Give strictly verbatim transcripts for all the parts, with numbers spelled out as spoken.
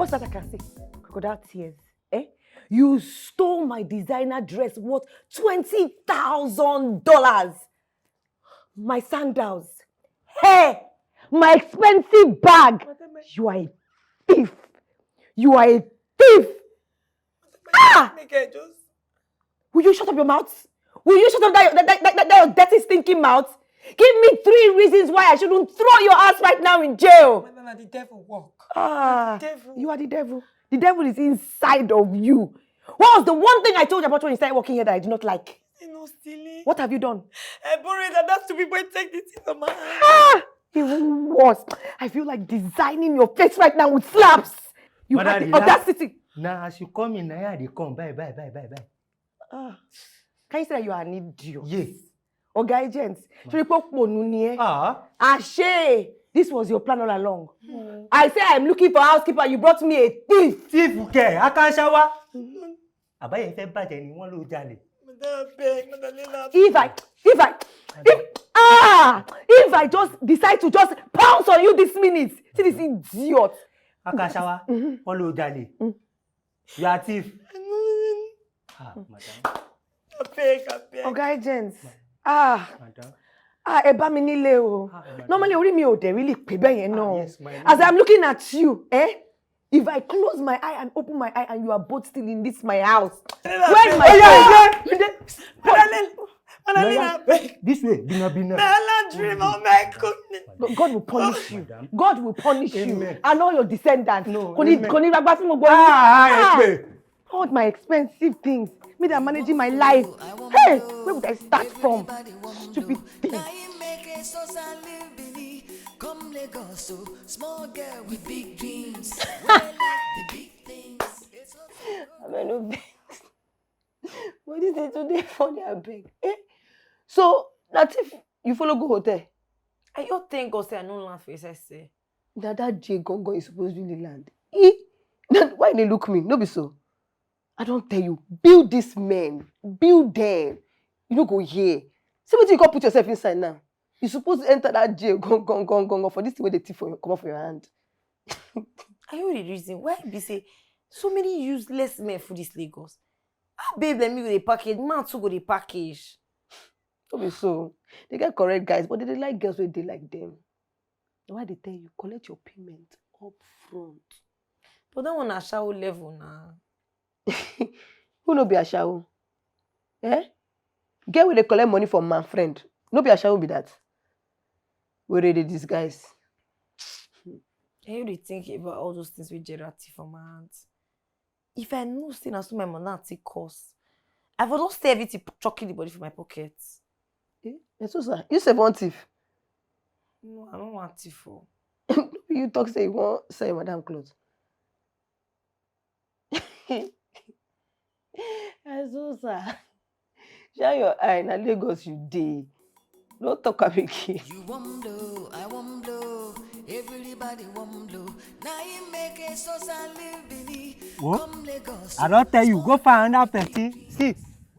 What's that I can see? Crocodile tears. Eh? You stole my designer dress worth twenty thousand dollars. My sandals. Hey! My expensive bag. You are a thief. You are a thief. Ah! Make I just Will you shut up your mouth? Will you shut up that, that, that, that, that your dirty, stinking mouth? Give me three reasons why I shouldn't throw your ass right now in jail. Madam, na the devil work. Ah, devil. You are the devil. The devil is inside of you. What was the one thing I told you about when you started working here that I did not like? You know, silly. What have you done? I borrowed that, that stupid boy take the thing from my hand. Ah! Even worse. I feel like designing your face right now with slaps. You Madam, have the relax. Audacity. Now, as you come in, now I dey come. Bye, bye, bye, bye, bye. Ah. Can you say that you are an idiot? Yes. Oga Agent, ṣé o rí pé òpònú ni ẹ́? Ah. Àṣé, this was your plan all along. I say I'm looking for a housekeeper, you brought me a thief. Thief kẹ̀, Akanshawa. Àbáyé fẹ́ bàjẹ́ ni wọ́n ló jalè. Madam, abeg, Madam, let her If I, if I, if, ah, if I just decide to just pounce on you this minute, see this idiot. Akanshawa, wọ́n ló jalè. You are thief. Ah, madam. Abeg, abeg. Oga Agent, ah, Madam. Ah, ẹ bá mi nílé o. Ah, madam. Normally, orí mi ò dẹ̀ really pé bẹ́ẹ̀ yẹn Ah, náà. Yes, my As lady. I'm looking at you, eh? If I close my eye and open my eye and you are both still in this my house, Madam, where is my abeg. Phone? Madam, Madam, Madam, abeg. This way, Bina Bina. Madam, dream of my goodness. But God will punish you. Madam. God will punish you Amen. And all your descendants. No, Kò ní, amen. Kò ní ragba fún gbogbo yín. Ah, ah, Ah. Ẹ pé. All my expensive things. Me that managing my life. Hey, where would I start from? Stupid thing. Come Lagos, so small girl with big dreams. Wey like the big things. It's so I mean, no vex. But this dey too dey funny, abeg. Eh? So, na thief you follow go hotel? I just thank God say I no land for S S A. Na that J Gongo you suppose really land. Eh? Na why you dey look me? No be so. I don tell you, build this men, build them. You no go hear. See wetin you come put yourself inside now. You suppose enter that jail, gong, gong, gong, gong, gong, for this thing wey dey thief for your, comot for your hand. Are you the reason why be say so many useless men for this Lagos? How babe like me go dey package, man too go dey package. No be so. They get correct guys, but they dey like girls wey dey like them. Na why I dey tell you, collect your payment up front. But that one na ashawo level na. Who no be ashawo? Eh? Girl wey dey collect money from man friend. No be ashawo be that. Wey dey disguise. And you dey think about all those things wey Gerald thief from my hand. If I know say na so my mama take cost, I for don sell everything, chuck the body for my pocket. Eh? Esusa, you sef wan thief? No, I no wan thief o. No be you talk say you wan sell your madam clothes? Esusa, shine your eye, na Lagos you dey. No talk am again. You wan blow, I wan blow, everybody wan blow. Na him make Esusa leave Benin. What? Come Lagos. I don tell you, go find another person. See,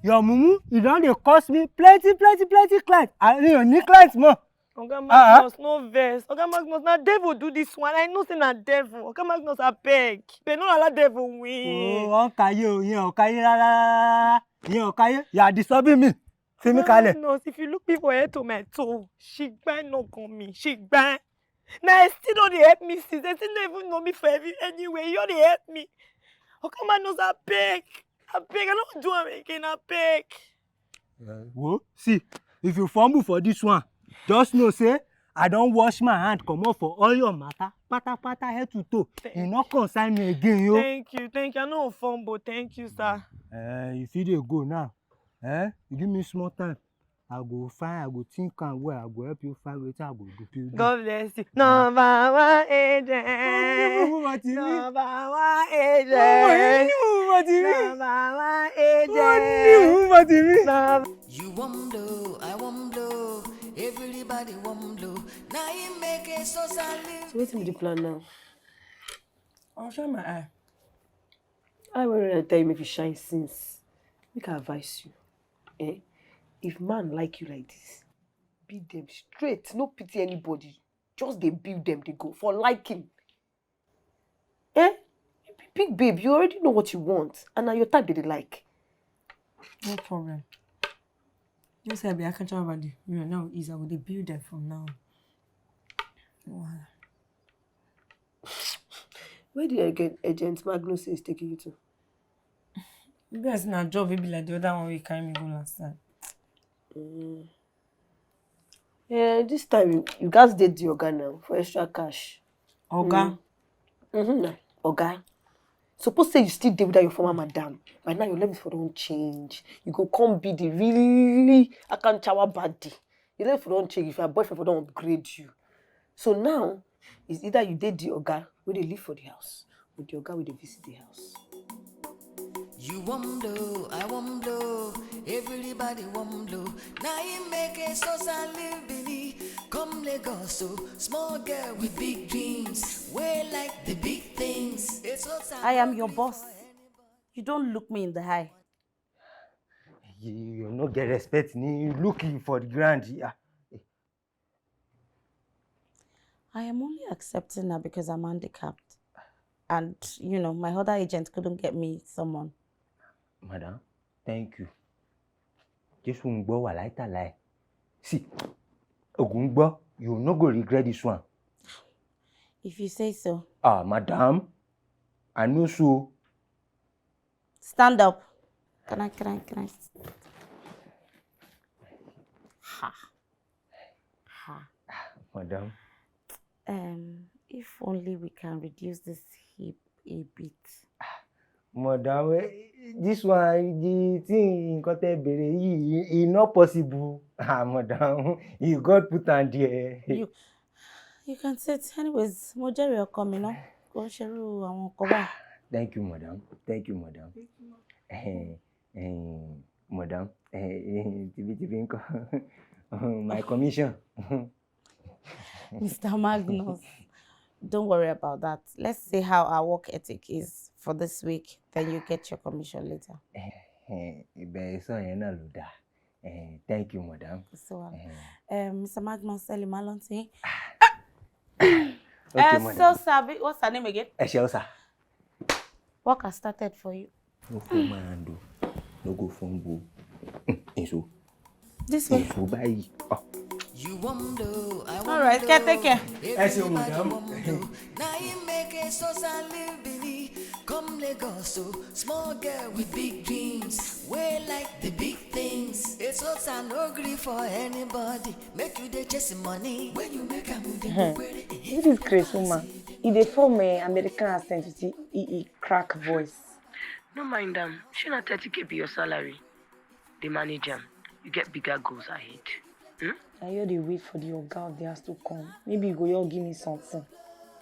your mumu, you don dey cost me plenty, plenty, plenty clients. I mean, your new clients more. Oga Ah, ah. Magnus, no vex. Oga Magnus, na devil do this one. I know say na devil. Oga Magnus, abeg. They no allow devil win. Oh, ọkàyé o, yẹn ọkàyé rárá. Yẹn ọkàyé. You are disturbing me. Fi mí kalẹ̀. Oga Magnus, if you look me for head to my toe, she gbá no come me. She gbá. Na e still no dey help me since. They still no even know me for every, anywhere. You no dey help me. Oga Magnus, abeg. Abeg, I no do am again, abeg. Uh, wo, see, if you fumble for this one, just know say I don wash my hand comot for all your matter, patapata, head to toe. Thank E no concern me again, yo. Thank you, thank you. I no fumble, thank you, sir. Uh, you fit dey go now. Eh? You give me small time. I go find, I go think am well, I go help you find wetin I go do. God bless you. Number one agent. Ó ní ìwúwo ti rí. Number one agent. Ó ní ìwúwo ti rí. Number one agent. Ó ní ìwúwo ti rí. Number You wan blow, I wan blow, everybody wan blow. Na him make Esusa leave. So wetin be the plan now? I'll shine my eye. I already tell you make you shine since. Make I advise you. Eh? If man like you like this, beat them straight. No pity anybody. Just dey build them, they go for liking. Eh? Big babe, you already know what you want, and now your type they like. No problem. You say I be Akacha Abadi. You know now is I will build them from now. Wow. Where the agent, agent Magnus is taking you to? Maybe I seen a job, maybe like the other one we carry me go last time. Mm. Yeah, this time you, you guys did the organ now for extra cash. Oga. Mm-hmm. Oga. Suppose say you still deal with that your former madam. By now your level for don't change. You go come be the really Akanchawa body. Your level for don't change if your boyfriend for don't upgrade you. So now, it's either you date the oga where they live for the house, or the oga where they visit the house. You won't blow, I won't blow, everybody won't blow. Now you make a sosa live Bini. Come Lagos, so small girl with big dreams. Way like the big things. It's so I am your boss. You don't look me in the eye. You, you no get respect. Ni you looking for the ground. Yeah. I am only accepting her because I'm handicapped. And, you know, my other agent couldn't get me someone. Madam, thank you. This one go wa like that lie. See, Ogunbo, you no go regret this one. If you say so. Ah, madam, I know so. Stand up. Can I, can I, can I? Ha. Ha. Madam. Um, if only we can reduce this heap a bit. Madam, eh, this one, the thing, nǹkan tẹ́ béèrè yìí, e not possible. Ah, madam, you God put am there. You, you can sit. Anyways, mo jẹ́rìí ọkọ mi ná. Kò ń ṣerú àwọn nǹkan báyìí. Thank you, madam. Thank you, madam. Eh, eh, madam, eh, eh, tibi tibi nǹkan. My commission. Mister Magnus, don't worry about that. Let's see how our work ethic is for this week. Then you get your commission later. Eh, ìbẹ̀rẹ̀ sọ yẹn náà ló dáa. Eh, thank you, madam. Kò sí wàhálà. Eh, Um, Mister Magnus, ẹ lè máa lọ sí. okay, Ẹ madam. sọ sàbí, what's her name again? Ẹ ṣeun sir. Work has started for you. No phone my hand o. No go phone go. Èso. This way. Èso báyìí. Ah, You won't blow, I won't All right, blow. Caretaker. Ẹ ṣeun, Everybody madam. won't blow. Now you make a sosa live Bini. Come Lagos, so small girl with big dreams. Way like the big things. It's sosa no gree for anybody. Make you dey chase money. When you make a move, they go where it This is Chris Uma. He dey form a American accent with he, he, he crack voice. No mind them. She not thirty K be your salary. They manage them. You get bigger goals ahead. Hmm? I hear they wait for the oga of the house to come. Maybe you go you give me something.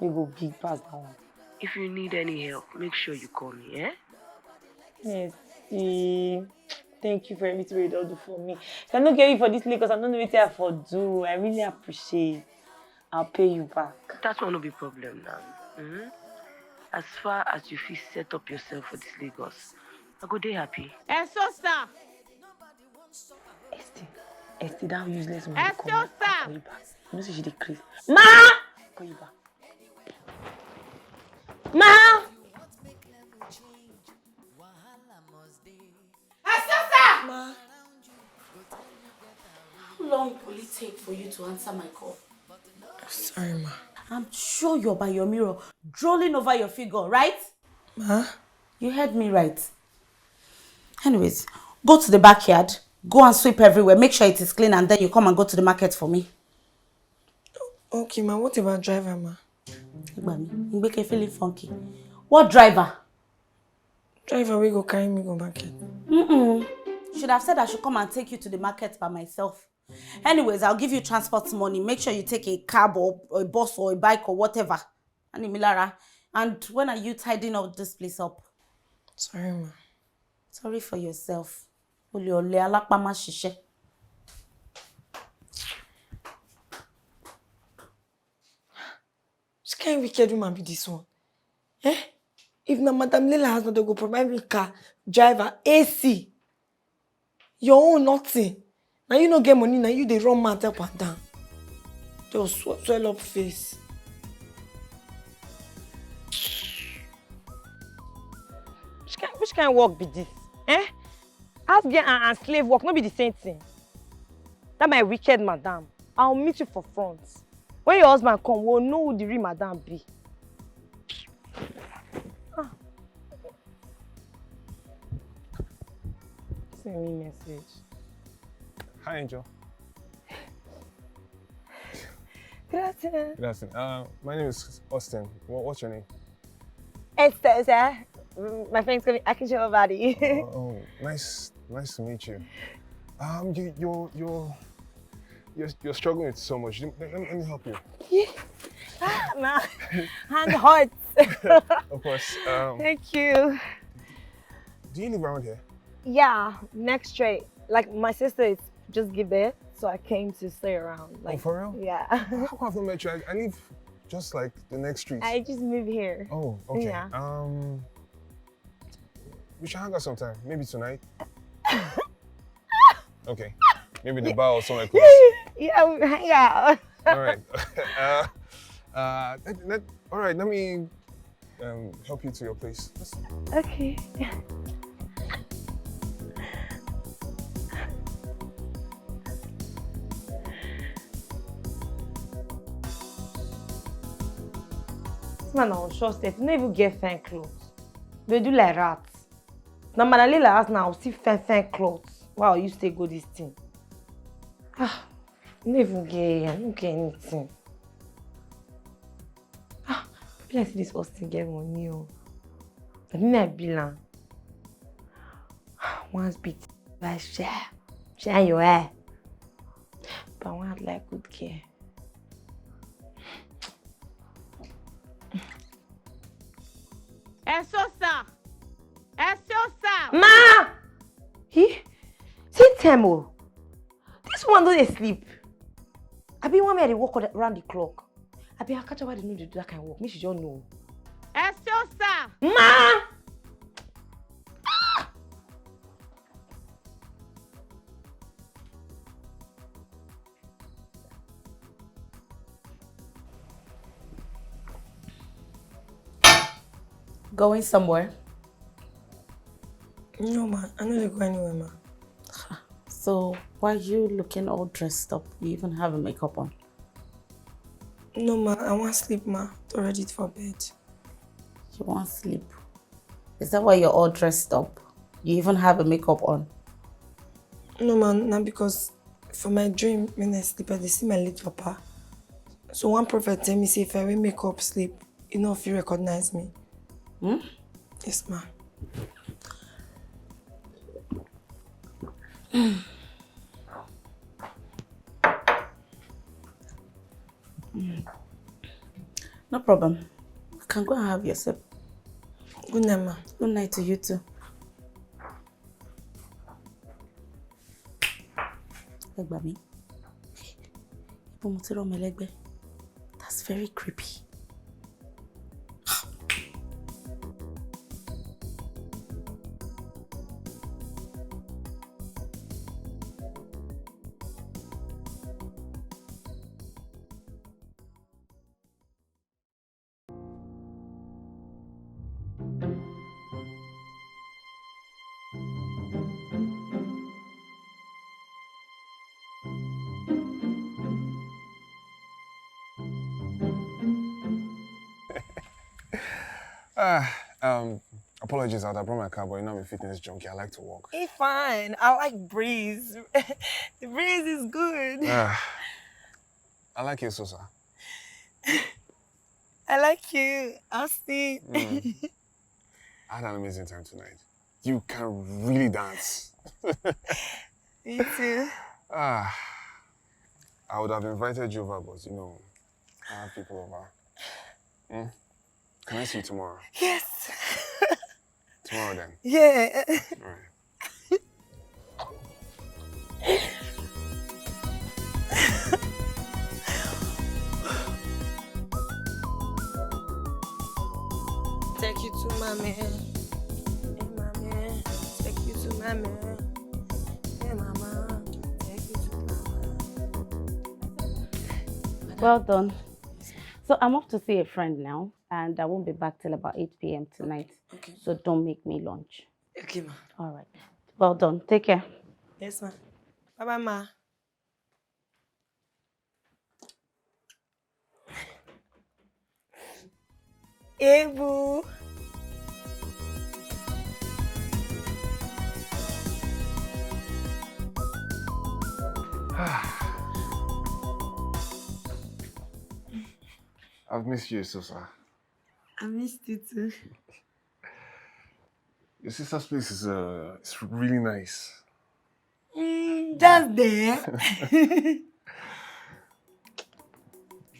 We go big pass that one. If you need any help, make sure you call me, eh? Yes. Eh, thank you for everything you don do for me. If I no get you for this Lagos, I don't know what I for do. I really appreciate. I'll pay you back. That one no be problem now. Hmm? As far as you fit set up yourself for this Lagos, I go dey happy. Ẹ sọ sà. Esther, Esther, that useless woman. Esther, Come here. Sir. I'll call you back. You know say she dey craze. Ma! I'll call you back. Ma! Ẹ sọ sà. Ma. How long will it take for you to answer my call? Sorry, ma. I'm sure you're by your mirror, drooling over your figure, right? Ma? You heard me right. Anyways, go to the backyard, go and sweep everywhere, make sure it is clean, and then you come and go to the market for me. Okay, ma. What about driver, ma? Igba mi, Igbeke feeling funky. What driver? Driver, we go carry me go market. Mm-mm. Should have said I should come and take you to the market by myself. Anyways, I'll give you transport money. Make sure you take a cab or a bus or a bike or whatever. Animilara. And when are you tidying up this place up? Sorry, ma. Sorry for yourself. Olè ọ̀lẹ alápámá ṣiṣẹ́. Which kind wicked woman be this one? Eh? If na Madam Leila husband go provide me car, driver, A C, your own nothing. Now you no get money, now you dey run mouth up and down. Just swe- swell up face. Which kind, which kind work be this? Eh? House girl and, and slave work no be the same thing. That my wicked madam. I'll meet you for front. When your husband come, we'll know who the real madam be. Ah. Send me message. Hi, Angel. Good afternoon. Good afternoon. Uh, my name is Austin. What, what's your name? Esther, sir. Mm, my friends call me Akinsheva Body. Oh, oh, nice, nice to meet you. Um, you, you're, you're, you're, you're struggling with so much. Let, let, let me help you. Yeah. Ah, my hand hurts. Of course. Um, Thank you. Do you live around here? Yeah, next street. Like, my sister is just give birth, so I came to stay around. Oh, like, for real? Yeah. How come I've not met you? I, I live just, like, the next street. I just moved here. Oh, okay. Yeah. Um, we should hang out sometime. Maybe tonight. Okay. Maybe the bar or somewhere close. Yeah, we hang out. All right. Uh, uh, let, let, all right. Let me um, help you to your place. Just Okay. This man on short step, no even get fine clothes. They do like rats. Now, man, I lay like house now, see fine, fine clothes. Why you stay go this thing? Ah, no even get, I no get anything. Ah, be like say this Austin get money o. I mean, I be like, once bit, I share, share your hair. But I want like good care. Ẹ sọ sà. Ẹ sọ sà. Ma! He? See time o. This one no dey sleep. I be one me I dey work on- around the clock. I be I catch her why they no dey do that kind of work. Make she just know. Ẹ sọ sà. Ma! Going somewhere? No, ma. I no dey go anywhere, ma. So why you looking all dressed up? You even have a makeup on? No, ma. I want sleep, ma. To ready for bed. You want sleep? Is that why you're all dressed up? You even have a makeup on? No, ma. Not because for my dream, when I sleep, I dey see my late papa. So one prophet tell me say if I wear makeup sleep, you know if you recognize me. Hmm? Yes, ma. No problem. You can go and have your sip. Good night, ma. Good night to you too. Ẹ gbà mí. Ibo mo ti rọ́mọ ẹlẹ́gbẹ́? That's very creepy. Ah, um, apologies, I would have brought my car, but you know I'm a fitness junkie. I like to walk. It's fine. I like breeze. The breeze is good. Ah, I like you, Sosa. I like you, Austin. Mm. I had an amazing time tonight. You can really dance. Me too. Ah, I would have invited you over, but you know, I have people over. Mm. Can I see you tomorrow? Yes. Tomorrow then. Yeah. All right. Take you to my man. Hey, my man. Take you to my man. Hey, mama. Take you to my man. Well done. So I'm off to see a friend now. and I won't be back till about eight p m tonight. Okay. So don't make me lunch. Okay, ma. All right. Well done. Take care. Yes, ma. Bye bye, ma. Ebu. I've missed you, Sosa. I missed you too. Your sister's place is uh, it's really nice. Mm, just there.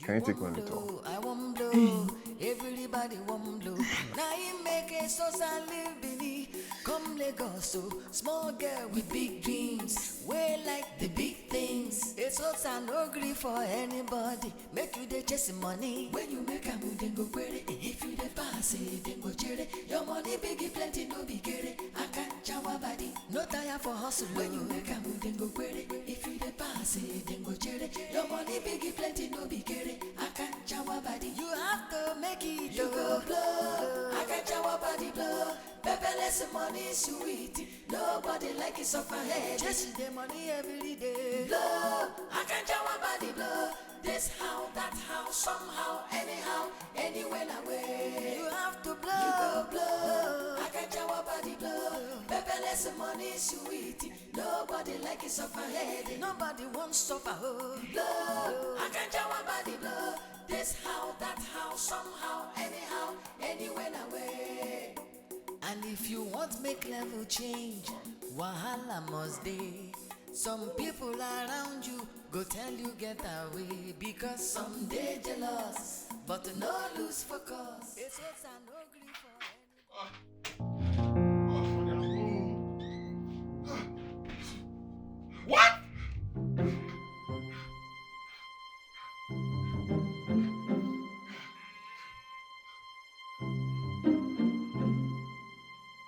Can you take one little? I won't blow. Everybody won't blow. Now you make a social living. Come Lagos, so small girl with big dreams. Way like the big things. It's hot and ugly for anybody. Make you dey chase money. When you make a move, then go query. If you dey pass it, then go cherry. Your money big, plenty, no be kere. I can't shower body. No tire for hustle. When you make a move, then go query. If you dey pass it, then go cherry. Your money big, plenty, no be kere. I can't shower body. You have to make it. You go blow. I can't shower body blow. Pepperless money sweet. Nobody like it suffer head. Chasing the money every day. Blow. I can't shower body blow. This how, that how, somehow, anyhow, anywhere away. You have to blow. You go blow. I can't shower body blow. Pepperless money sweet. Nobody like it suffer head. Nobody wants suffer. Oh. Blow. I can't shower body blow. This how, that how, somehow, anyhow, anywhere away. And if you want make level change, wahala must dey. Some people around you go tell you get away because some dey jealous, but no lose focus. It's hot and ugly for What?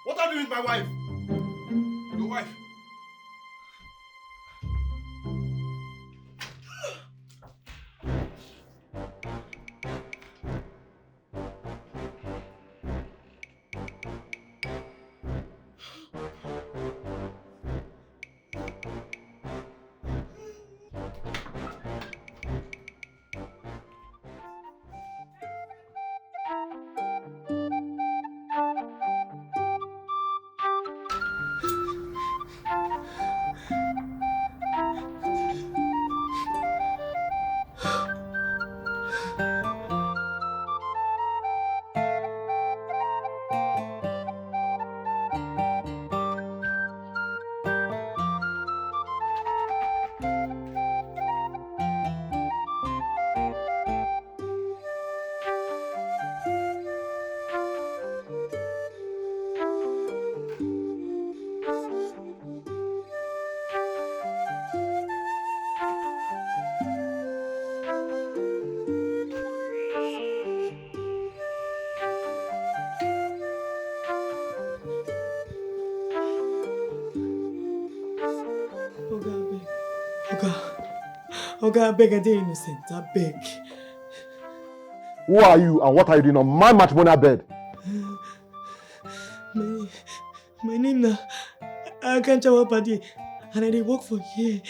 What are you doing with my wife? Your wife? Oga, abeg. Oga. Oga, abeg, I dey innocent. Abeg. Who are you and what are you doing on my matrimonial bed? My, my name na Akanchawa Padi, and I dey work for here.